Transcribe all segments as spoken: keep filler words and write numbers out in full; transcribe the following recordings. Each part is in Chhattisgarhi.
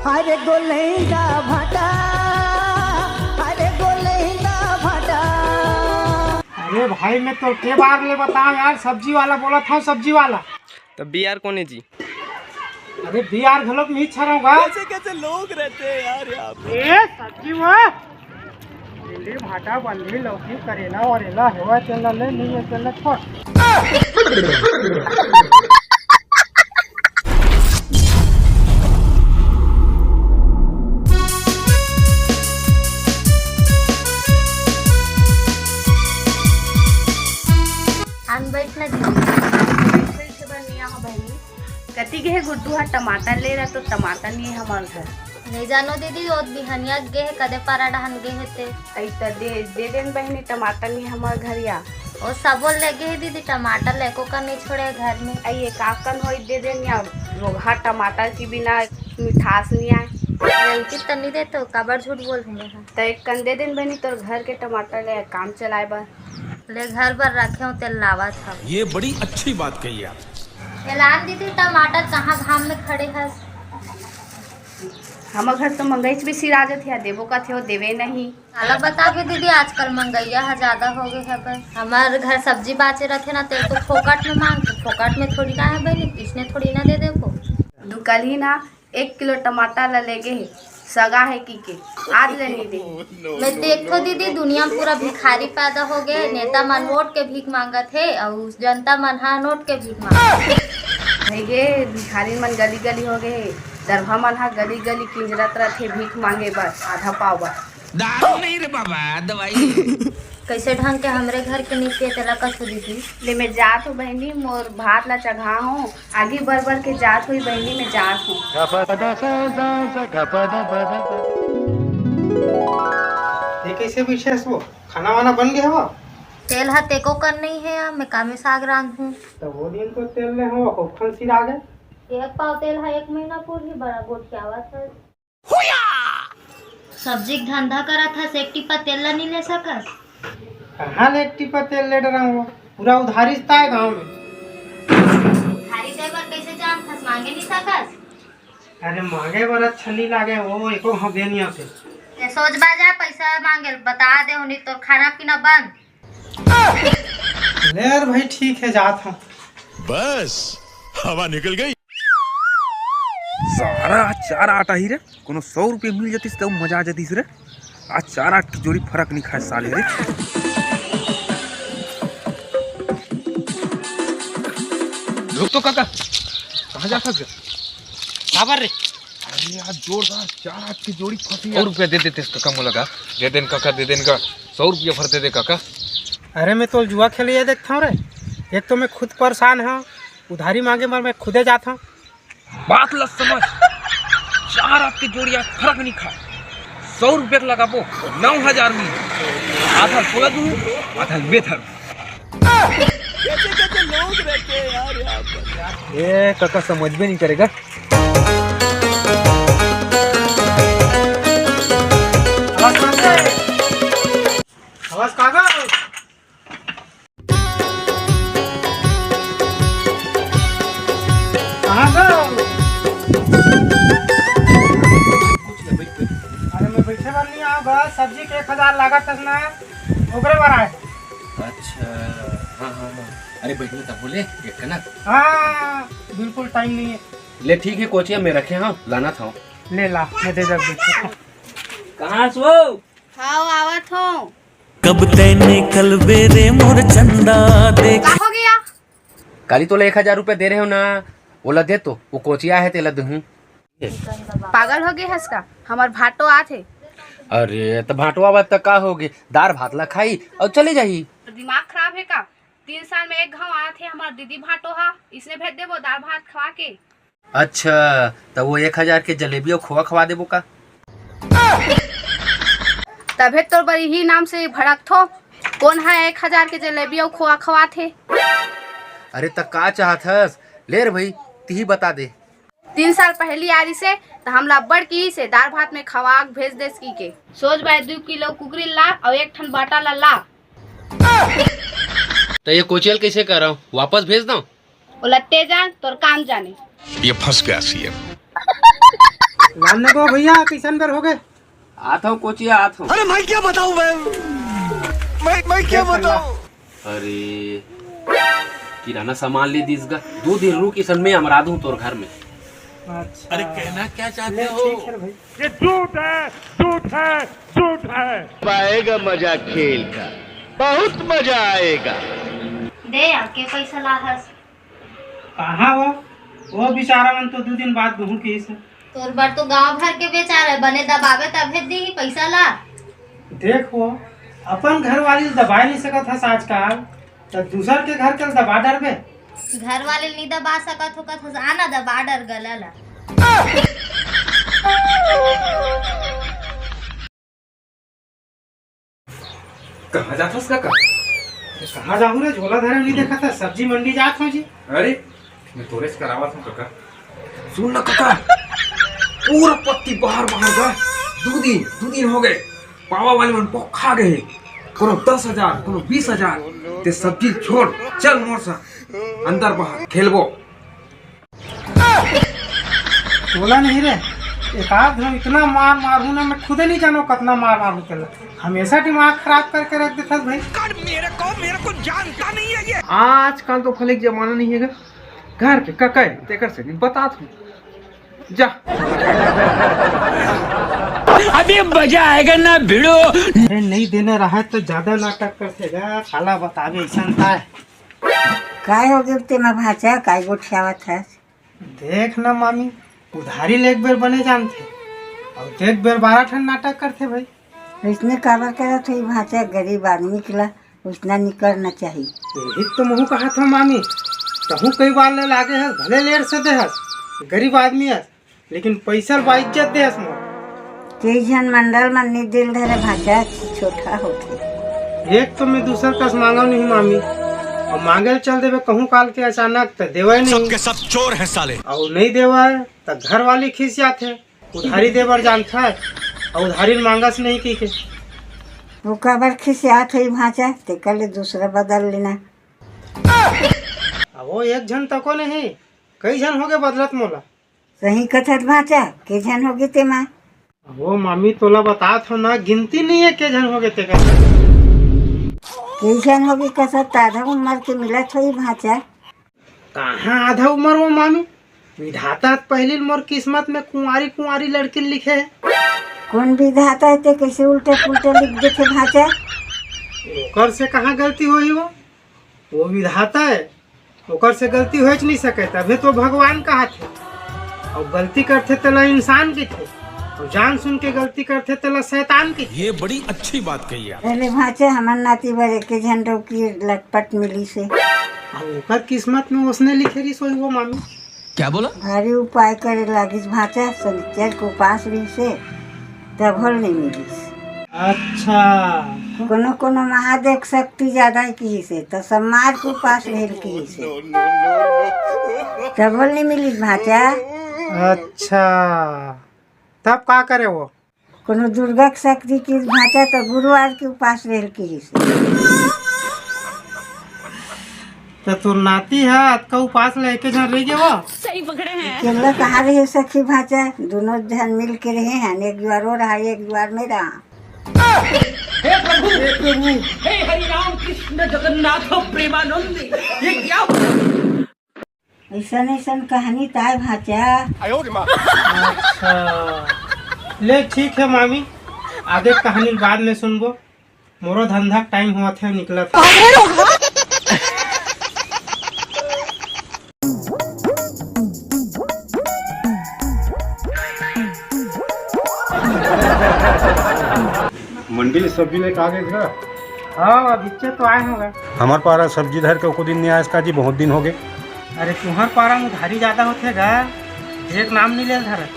अरे गोलैंदा भाटा, अरे गोलैंदा भाटा। अरे भाई, मैं तो के बार ले बताऊं यार, सब्जी वाला बोला था, सब्जी वाला। तो बी आर कोन हे जी? अरे बी आर घलोक नहीं छरऊंगा। कैसे कैसे लोग रहते हैं यार यहाँ पे। ए सब्जी वो भिंडी भाटा बंधी लौकी करेला वरेला हेवय तेला ले, नहीं हे तेला छोड़। आन बैठ ना दीदी। बैठे बनिया हो बहनी। कति गे हे गुड्डू हा टमाटर ले रहा तो टमाटर नहीं हे हमर घर। नहीं जानो दीदी, वो बिहनिया गे हे, कदे पारा डहन गे हे ते। अई त दे, दे देन बहनी, टमाटर नहीं हे हमर घर या। वो सबो ले गे हे दीदी, टमाटर लेको का नहीं छोड़े घर में। अई एक आकन होई दे देन या, रोगहा टमाटर के बिना मिठास नहीं आए। गलती त नहीं दे तो काबर झूठ बोल रहे हैं। त एक कन दे देन बहनी, तोर घर के टमाटर ले काम चलाए बर। ले घर बर रखे हो तेल लावत हव। ये बड़ी अच्छी बात कही आप। एलान दीदी, टमाटर कहाँ घाम में खड़े हस? हमर घर तो मंगईच भी सिरा जथे, देबो कथे हो, देवे नहीं। काला बताबे दीदी, आजकल मंगैया ह ज्यादा हो गए हे। पर हमार घर सब्जी बाचे रथे ना, ते तो फोकट में मांगथे, फोकट में थोड़ी ना हे बहनी, इसने थोड़ी ना दे देबो। दुकाली ना एक किलो टमाटर ला लेगे हे, सगा हे की के, आज ले नहीं दे। मैं देखो दीदी, दुनिया में पूरा भिखारी पैदा हो गए। नेता मन वोट के भीख मांगत हे, अउ जनता मन हा नोट के भीख मांगत हे। भई गे, भिखारी मन गली गली हो गए हे, दरभा मन हा गली गली किंजरत रथे भीख मांगे बर, आधा पाव बर। दारू नहीं रे बाबा, दवाई। कैसे ढंग के हमरे घर के नीचे तेला कछु दीदी। ले मैं जात हूँ बहनी, मोर भात ला चघा हूँ, आगी बर बर के जात हुई बहनी, मैं जात हूँ। ये कैसे विशेष वो खाना वाना बन गया हवा? तेल हा तेको कर नहीं है, मैं कामे साग रांध हूँ। तो वो दिन तो तेल ले हो, खूब खन सिरा गए। एक पाव तेल हा एक महीना पूरी बड़ा गोठियावा था। सब्जी के धंधा करत हस, एक टिपा तेल ला नी ले सकस? कहाँ ले एक टिपा तेल ले डरंग हो? पूरा उधारी से ताय गाँव में। उधारी दे बर कैसे जानत हस? मांगे नी सकस? अरे मांगे बर अच्छा नी लागे हो, एको हम दे नी आते। ये सोच बा जा पैसा मांगे, बता दे हो, नी तो खाना पीना बंद। ले यार भाई, ठीक है, जात हूँ। बस, हवा निकल गई। सारा चार आठ आही रे, कोनो सौ रुपये मिल जातिस त मजा आ जातिस रे। आज चार आठ की जोड़ी फरक नहीं खाए साले रे। रुक तो काका, कहाँ जात हस? काबर रे? अरे यार, जोरदार चार आठ की जोड़ी फंसी यार। सौ रुपया दे देते इसका कम लगा। दे देन काका, दे देन का। सौ रुपया भर दे दे काका। अरे, मैं तो जुआ खेले ये देखता हूँ रे। एक तो मैं खुद परेशान हूँ, उधारी मांगे बर मैं खुदे जात हूँ। बात ला समझ। चार आठ की जोड़ी आज फरक नहीं खा। सौ रुपया के लगाबो, नौ हजार में। आधा सोला दूँ, आधा मैं धरूँ। कैसे कैसे लोग रहते हैं यार यहाँ पर। ए काका, समझ में नहीं करेगा। आवाज काका। कहाँ गो? अरे मैं बैठे वाली नहीं आऊँगा, सब्जी के एक हजार लागत है ना, ओकरे बर आए। अच्छा, हाँ, हाँ, हाँ। अरे, बैठ में तब बोले, एक कनक। हाँ, बिल्कुल टाइम नहीं है। ले, ठीक है, कोचिया में रखे, हाँ, लाना था। ले ला, मैं दे देबो। कहाँ सो? हाँ, आवत हूँ। कब तैं निकलबे रे मोर चंदा देख। का हो गया? काली तोला एक हजार रुपया दे रहे हो ना, ओला दे तो, वो कोचिया है, तेला दूँ। पागल हो गए हस का? हमर भाटो आत हे। अरे, त भाटो आवत त का होगे? दार भात ला खाई अउ चले जाही। दिमाग खराब है का? तीन साल में एक घाव आत हे हमर दीदी भाटो हा, इसने भेज देबो दार भात खवा के। अच्छा, त वो एक हजार के जलेबी अउ खोआ खवा देबो का? तभे तोर बर इही नाम से भड़कथो। कोन हा एक हजार के जलेबी अउ खोआ खवात हे? अरे, त का चाहत हस? ले रे भई, तिही बता दे। तीन साल पहली आ रिसे, त हमला अब्बड़ किहिसे, दार भात में खवा के भेज देस कहिके। सोच भाई, दू किलो कुकरी ला अउ एक ठन बाटा ला ला। त ये कोचियल कैसे करव? वापस भेज दव? ओला ते जान, तोर काम जाने। ये फंस गया सीएम। लान ने गो भैया, कइसन बेर होगे? आत हँव कोचिया, आत हँव। अरे मैं क्या बताऊं मैं, मैं, मैं क्या बताऊं? अरे, किराना सामान ले दिस गा, दू दिन रुक, इसन में अमरा दूं तोर घर में। अच्छा। अरे, कहना क्या चाहते हो? ठीक है भाई। ये झूठ है, झूठ है, झूठ है। आएगा मजा खेल का, बहुत मजा आएगा। दे, आके पैसा लाहस। कहाँ वो? वो बेचारा मन तो दू दिन बाद गहूं किहिस। तोर बर तो गांव भर के बेचारा है, बने दबावे तभे दीही पैसा ला। देख वो, अपन घर वाली ल दबाए नहीं सकत हस आजकल, त दूसर के घर के ल दबा डरबे। घर वाले ल नहीं दबा सकत हो कथस, आना दबा डर गला ला। कहाँ जात हस कका? कहाँ जाहूँ रे, झोला धरे नहीं देखत हस, सब्जी मंडी जात हँव जी। अरे, मैं तोरे से करावत हँव कका। सुन ना कका, पूरा पत्ती बाहर बाहर गा। दू दिन, दू दिन होगे, पावा वाले मन पोखा गे हे। कोनो दस हजार, कोनो बीस हजार। ते सब्जी छोड़, चल मोर संग, अंदर बाहर खेलबो। तोला नहीं रे, एक आध घांव इतना मार मारहूँ ना, मैं खुदे नहीं जानों कतना मार मारहूँ तेला। हमेशा दिमाग खराब करके रख देथस भाई। कर मेरे को, मेरे को जानता नहीं है ये। आजकल तो फले के जमाना नहीं है गा। घर के कका हे, तेकर से नहीं बतात हूँ। जा। अभी मजा आएगा ना भिड़ो। अरे नहीं देने रहा तो ज्यादा नाटक करथे गा, साला बतावे अइसन ताय। काय होगे तेमा भांचा, काय गोठियावत हस? देख ना मामी, उधारी ले एक बेर बने जानथे, अउ एक बेर बारह ठन नाटक करथे भाई। अइसने काबर करत होही भांचा, गरीब आदमी के ला अइसना निकलना चाही। यही तो महूँ कहत हँव मामी, तहूँ कई बार ले लागे हस, भले लेट से दे हस, गरीब आदमी हस, लेकिन पैसा ल बाइज्जत दे हस मोर। कई झन मंडल मन नी दिल धरे भांचा, छोटा होथे। एक तो मैं दूसर कस मांगव नहीं मामी, अउ मांगे ल चल देबे कहूँ काल के अचानक, त देवय नहीं। सबके सब चोर हैं साले। अउ नहीं देवय त घर वाली खिसियाथे, उधारी दे बर जानथस, अउ उधारी ल मांगस नहीं कहिके। वो काबर खिसियात होही भांचा, तेकर ले दूसरा बदल लेना। अब वो एक झन तको नहीं, कई झन होगे बदलत मोला। सही कथस भांचा, के झन होगे तेमा? अब वो मामी तोला बतात हँव ना, गिनती नहीं है के झन होगे तेकर। के झन होगे कसत, आधा उमर के मिलत होही भांचा। कहाँ आधा उमर वो मामी? विधाता ह त पहिली ल मोर किस्मत में कुंवारी कुंवारी लड़की ल लिखे हे। कोन विधाता हे ते कइसे उल्टा पुल्टा लिख देथे भांचा? ओकर से कहाँ गलती होही वो? वो विधाता हे, ओकर से गलती होएच नहीं सके, तभे तो भगवान कहाथे। अउ गलती करथे तेला इंसान कहिथे, अउ जान सुन के गलती करथे तेला शैतान कहिथे। ये बड़ी अच्छी बात कही आप। अरे भांचा, हमर नाती बर एके झन डौकी लटपट मिलिस हे। अउ ओकर किस्मत में ओसने लिखे रिहिस होही वो मामी। क्या बोला? भारी उपाय करे लागिस भांचा, सनिचर के उपास रिहिस हे, तभो ल नइ मिलिस। अच्छा। कोनो कोनो महादेव के शक्ति जादा हे किहिस हे, त सब मार के उपास रहे ल किहिस हे। तभो ल नइ मिलिस भांचा। अच्छा, तब का करे वो? कोनो दुर्गा के शक्ति के भांचा त गुरुवार के उपास रहे ल किहिस हे। त तोर नाती ह अतका उपास ल एके झन रहि गे वो? सही पकड़े हैं। अकेल्ला कहाँ रहे सखी भांचा, दूनों झन मिल के रहे हन, एक जुआर वो रहा, एक जुआर में रहा। हे प्रभु, हे प्रभु, हे हरि राम कृष्ण जगन्नाथ प्रेमानंद, ये क्या हुआ? अइसन अइसन कहानी ताय भांचा। अच्छा, ले ठीक हे मामी, आगे कहानी बाद में सुनबो। मोरो धंधा के टाइम होवत हे, निकलत हे। मंडी ले सब्जी लेके आ गे गा? हाँ, अभिच्चे तो आए हों गा। हमर पारा सब्जी धर के एको दिन नहीं आयस का जी, बहुत दिन होगे। अरे तुंहर पारा में उधारी जादा होथे गा, एक नाम नहीं लेल धरत।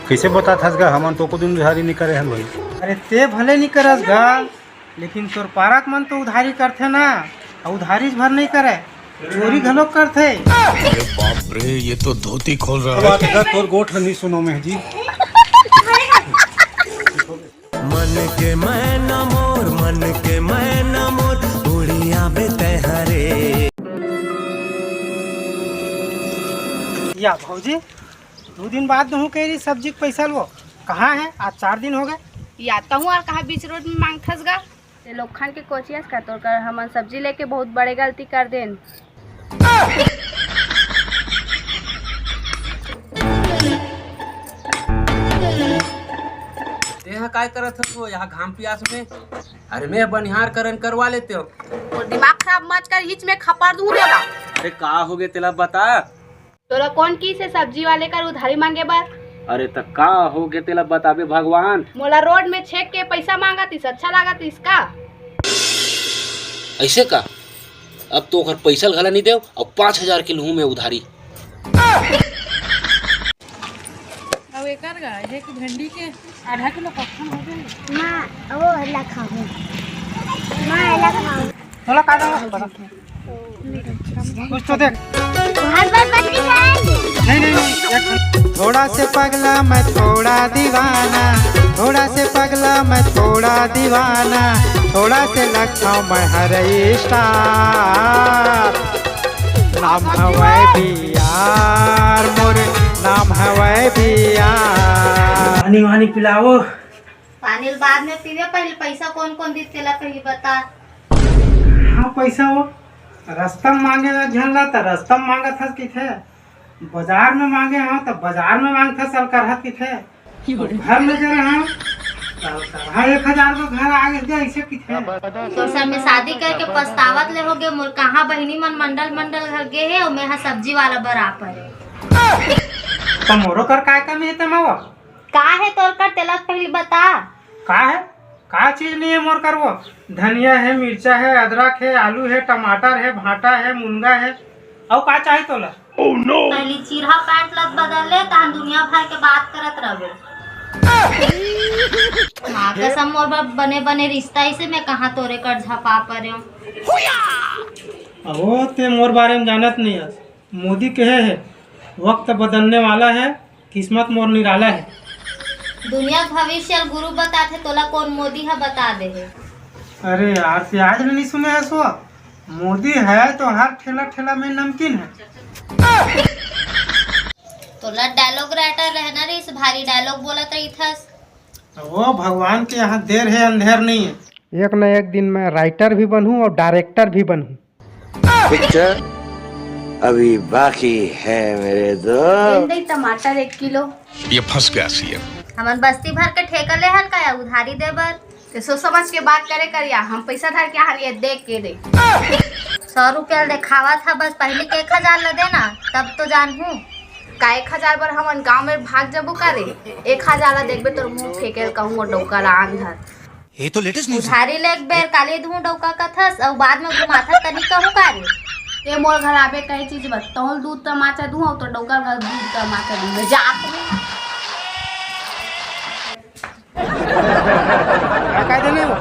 कइसे बतात हस गा, हमन तो एको दिन उधारी नहीं करे हन भाई। अरे ते भले नहीं करस गा, लेकिन तोर पारा के मन तो उधारी करथे ना, अउ उधारी भर नहीं करे, चोरी घलोक करथे। अरे बाप रे, ये तो धोती खोल रहा है। बात कर, तोर गोठ ल नहीं सुनों मैं जी। मन के मैना मोर, मन के मैना मोर, उड़िया बे तैहरे। या भौजी, दू दिन बाद दूहूँ कह रही सब्जी के पैसा लो, कहाँ है? आज चार दिन हो गए। या तहूँ और कहाँ बीच रोड में मांगथस गा? ये लोखन के कोचियस का तोर कर हमन सब्जी लेके बहुत बड़े गलती कर देन। तेहा काय करत हस वो यहाँ घाम पियास में? अरे मैं बनिहार करन करवा लेते हो। और दिमाग खराब मत कर, हिच में खपर दूँ तोला। अरे का हो गए तेला बता। तोला कौन की से सब्जी वाले कर उधारी मांगे बर? अरे त का हो गए तेला बताबे भगवान। मोला रोड में छेक के पैसा मांगत इस, अच्छा लागत इस का? ऐसे का? अब तो ओकर पैसा घला नहीं देव, अब पाँच हजार के लूहूँ मैं उधारी। अब एकर गा, ये कि भिंडी के आधा किलो कखन हो जाए? माँ, वो वाला खाऊं। माँ, वाला खाऊं। चलो, खा जाओ। कुछ तो देख। हर बार पत्नी खाएंगे। नहीं, नहीं, नहीं, एक थोड़ा से पगला मैं थोड़ा दीवाना, थोड़ा से पगला मैं थोड़ा दीवाना, थोड़ा से लगता हूँ मैं हर स्टार। नाम हवै बियार, मोर नाम हवै बियार। पानी वानी पिलाओ। पानी ल बाद में पीबे, पहले पैसा कौन कौन दीस तेला पहले बता। हाँ, पैसा वो रस्ता में मांगे ला झन ला, त रस्ता में मांगत हस किथे, बाजार में मांगे हाँ, त बाजार में मांगत हस अलकरहत किथे। घर में जरे हाँ, त अलकरहा एक हजार को घर आगे दे, ऐसे किथे। तोर संग में शादी करके पछतावत ले होगे, मोर कहाँ बहिनी मन मंडल मंडल घर गे हे, अउ मैं हा सब्जी वाला बराबर। त मोरो कर काय कमी हे तेमा वो? का हे तोर कर, तेला पहले बता। का हे? का चीज नहीं हे मोर कर वो? धनिया हे, मिर्चा हे, अदरक हे, आलू हे, टमाटर हे, भांटा हे, मुनगा हे, अउ का चाही तोला? पहली चिरहा पैंट लत बदल ले, तहन दुनिया भर के बात करत रहबे। माँ कसम, मोर बर बने बने रिश्ता, इसे मैं कहाँ तोरे कर झपा परे हूँ। अहो, ते मोर बारे में जानत नहीं हस। मोदी कहे हे, वक्त बदलने वाला है, किस्मत मोर निराला है। दुनिया के भविष्य ल गुरु बताथे, तोला कौन मोदी ह बता दे हे? अरे यार, ते आज ले नहीं सुने हस वो? मोदी है तो हर ठेला ठेला में नमकीन है। तोला dialogue writer रहना रहिस, भारी dialogue बोलत रहिथस। वो भगवान के यहाँ देर है, अंधेर नहीं है। एक न एक दिन मैं writer भी बनहूँ और director भी बनहूँ। पिक्चर अभी बाकी है मेरे दोस्त। दे टमाटर एक किलो। ये फंस गया सीएम। हमन बस्ती भर के ठेका ले हन का या उधारी दे बर? ते सोच समझ के बात करे कर या, हम पैसा धर के हन ये देख के दे। सौ रुपया ल देखावत ह, बस पहली के एक हजार ल देना, तब तो जानहूँ। का एक हजार बर हमन गांव में भाग जबो का रे? एक हजार ल देखबे तोर मुंह फेंके ल कहूँ, डौका ल आन धर। ये तो लेटेस्ट न्यूज है। उधारी ले एक बेर काली धूं डौका कथस, अउ बाद में घुमाथस तनी कहूँ का रे? ये मोर घर आबे कई चीज बस, तौल दूध तमाचा दूं, अउ तो डौका घर दूध तमाचा दूं, मैं जात में। का, का देने हो?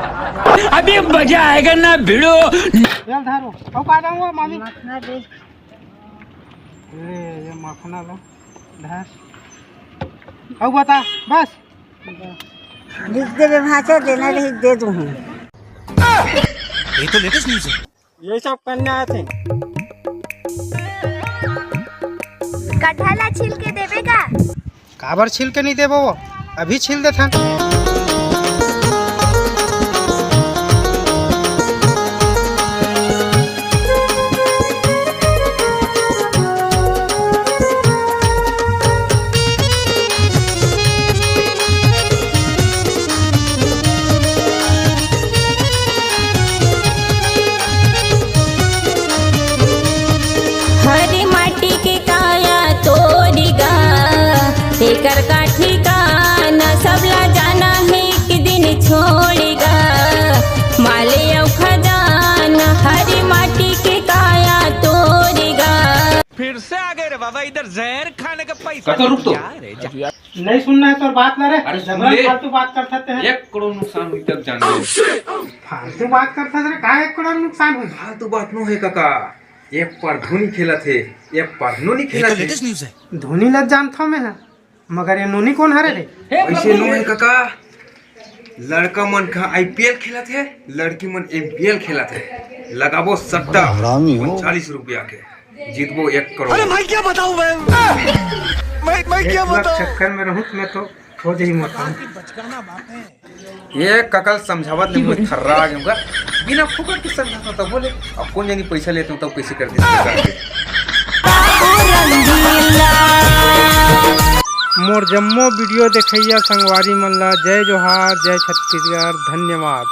अभी मजा आएगा ना भिड़ो। चल धारो, अउ का दूं मामी? मखना दे। ले, ये मखना लो, धार। अउ बता, बस। लिख देबे भाषा, देना रही दे दूँ। ये तो लेटेस्ट न्यूज है। ये सब करने आते हैं। कटहल ला छील के देबे का? काबर छील के नहीं देबो वो? अभी छील देथन। हरी माटी के काया तोरी गा, एकर का ठिकाना, सबला जाना हे एक दिन छोड़ी गा। माले अउ खजाना, हरी माटी के काया तोरी गा। फिर से आ गए रे बाबा, इधर जहर खाने का पैसा। काका, रुक तो। जा रे, जा। नहीं सुनना है तोर बात ला रे। अरे सुन जबरन ले। फालतू बात करथस ते। एक करोड़ नुकसान हुई तब जान ले। फालतू बात करथस रे, का एक करोड़ नुकसान हुई? फालतू बात नो है काका, एक पर धोनी खेलत हे, एक पर नोनी ये खेलत तो हे। लेटेस्ट न्यूज है। धोनी ला जानथव मैं ह, मगर ये नोनी कौन हरे रे? ऐसे नो है काका, लड़का मन का आईपीएल खेलत हे, लड़की मन एमपीएल खेलत हे। लगाबो सट्टा, हरामी हो। पचालीस रुपया के, जीतबो एक करोड़। अरे भाई, क्या बताऊं मैं? मैं मैं क्या बताऊं? चक्कर में रहूं तो मैं तो हो जाही मोटा। ये ककल समझावत ले मुझे थर्रा आ गया। बिना फुकट के समझाता था बोले। अब कौन जानी पैसा लेते हो तब कैसे कर देते। मोर जम्मो वीडियो देखैया संगवारी मन ला जय जोहार, जय छत्तीसगढ़, धन्यवाद।